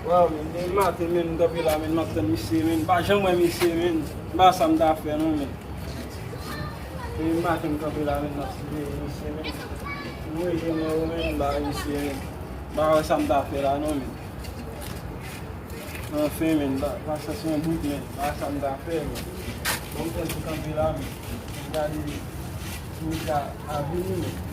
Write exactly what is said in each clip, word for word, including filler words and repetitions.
Waw, men, depi maten, men, m kanpe la, men, m ap tann misye, men, m pa janm wè misye, men, m pa sa m ta fè, non, men. Depi maten, m kanpe la, men, m ap siveye misye, men. M rete nan yo, men, m pa wè misye, men. M pa wè sa m ta fè la, non, men. Anfen, men, pa, pa sa se yon bout, men, pa sa m ta fè, men. Bon, m fè ti kanpe la, men. M gade si m ka avini, men.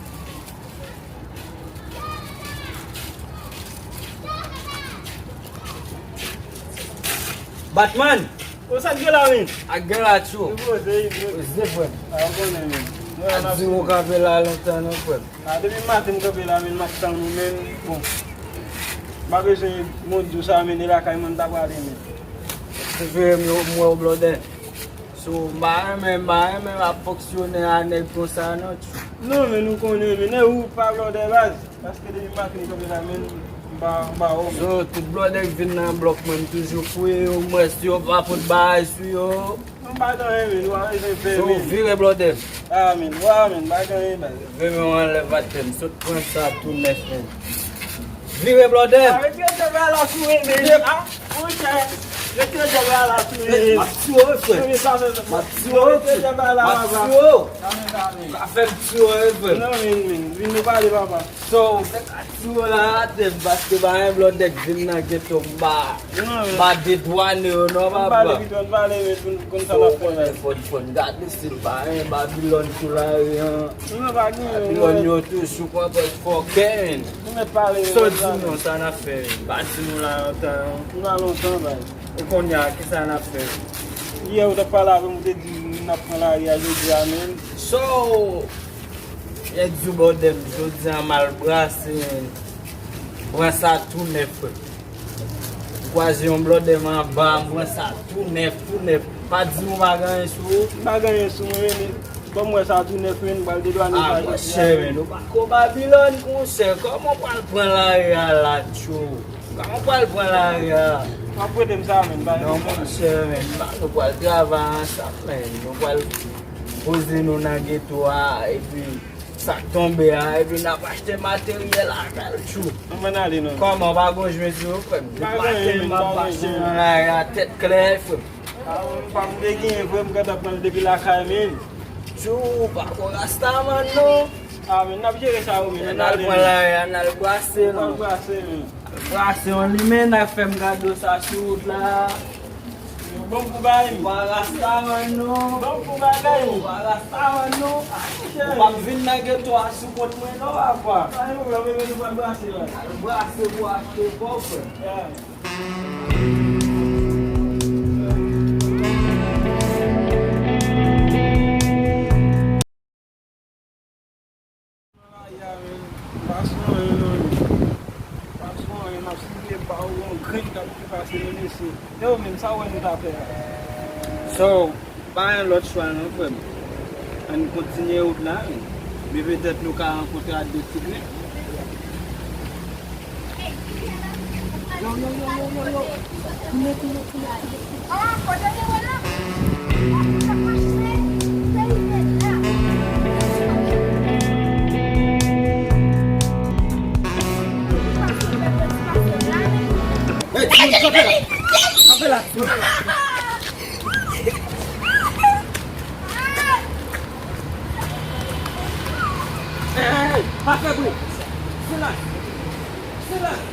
Batman! Ou sa k gen la, men? Ak gen la, tchou. Ou poze, ou poze, frè m. A, ou konnen, men. Ak di ou kanpe la lontan, non, frè m. A, depi maten m kanpe la, men, m ap tann ou, men, bon. M pa bezwen moun di w sa, men, e lakay mwen m ta prale, men. Prefere m yo, m wè w blòdè. So, m pa renmen, m pa renmen ap fonksyone a nèg konsa, non, tchou. Non, men, nou konnen, men, e ou pa blòdè baz. Paske depi maten m kanpe la, men, m pa, m pa wè w, men. So, tout blòdè k vin nan blòk mwen, m toujou fouye yo, m wè si yo pa fout bagay sou yo. M pa gen anyen, men, ou pa bezwen pè, men. So, vire blòdè m. A, men, wa, men, m pa gen anyen, baz. Vire m anlè batè m. Sot pran sa tou nèf, men. Vire blòdè m. A, retire djòb la sou mwen, men. A, monchè, retire djòb la sou mwen. M ap tiye w, frè. M ap tiye w, frè. M ap tiye w. Sa fè m tiye w, frè. Non, men, men, vin nou pale, papa. So, ou fèk ap tiye w la atè m, paske pa gen blòdè k vin nan geto m pa, m pa detwane yo non, papa. Ann pale pito, ann pale, men, pou n konn sa n ap fè la. Fò n, fò n gade si l pa gen Babilòn sou lari an. Non, pa gen, Babilòn yo toujou konprann fòkèn. Nou mèt pale, men. So, di nou sa n ap fè. Pa di nou la lontan. Nou la lontan, bay. E kounye a, kisa n ap fè? Yè, ou t ap pale avè m, ou te di n ap pran lari a jodi a, men. So, Yè di w blòdè m, jodi a m al brase, pran sa tou nèf, frè. M kwaze yon blòdè m anba, m pran sa tou nèf, tou nèf. Pa di m ou pa gen anyen sou ou. M pa gen anyen sou mwen, men ban m wè sa tou nèf, men, m pral dedwane sa jodi a. A, monchè, men, ou pa ko Babilòn, monchè. Kòman w pral pran lari a la, tchou? Kòman w pral pran lari a? W ap prete m sa, men, pa gen pwoblèm. Non, monchè, men, nou pral travay ansanm, men. Nou pral poze nou nan geto a, epi sa k tonbe a, epi n ap achte materyèl avè l, tchou. Ann ale, non. Kòman, w pa gon jwen sou ou, frè m? Depi maten m ap mache nan lari a tèt klè, frè m. A, m pa vle genyen, frè m, m gentan pran l depi lakay, men. Tchou, w pa ko Rastaman, non. A, men, n ap jere sa yo, men. N al pran lari a, n al brase, non. N al brase, men. Brase yon limen, n ap fè m gade w sa sou wout la. Bon pou bay. Ou pa Rastaman non. Bon pou bagay. Ou pa Rastaman non. Ou p ap vin nan geto a sou kont mwen non, papa. Pa gen pwoblèm, men nou pral brase la. Al brase pou achte kòb, frè. Yeah. Lari a, men, m pa sou anyen non, men. M pa sou anyen, m ap siveye pa ou, yon grenn k ap trepase nan mesye. Yo, men, sa w wè nou ta fè a? So, pa gen lòt chwa non, frè m. Ann kontinye wout la, men. Men petèt nou ka rankontre ak de ti grenn. Yo, yo, yo, yo, yo, yo. Koule, koule, koule, koule, koule. Hey, timoun, kanpe la. Kanpe la, timoun. Hey, hey, hey, pa fè bri. Silans. Silans.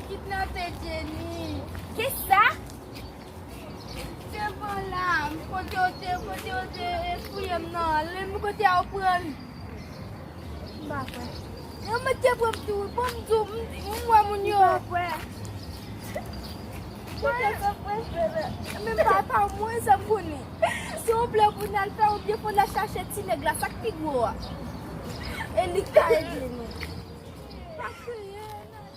Kidnape Jenny. Kisa? Devan la, kote yo te, kote yo te fouye m nan, li menm kote a yo pran. M pa kwè. Yo mete pran m tou, wi, bon, m di w, m, m wè moun yo. M pa kwè. Kote sa prese la? Men pa, pa mwen sa m konnen. Se yon plan pou n al fè, oubyen fò n al chache ti nèg la, sa k pi gwo a. E li k ka ede nou. Pa kriye, non.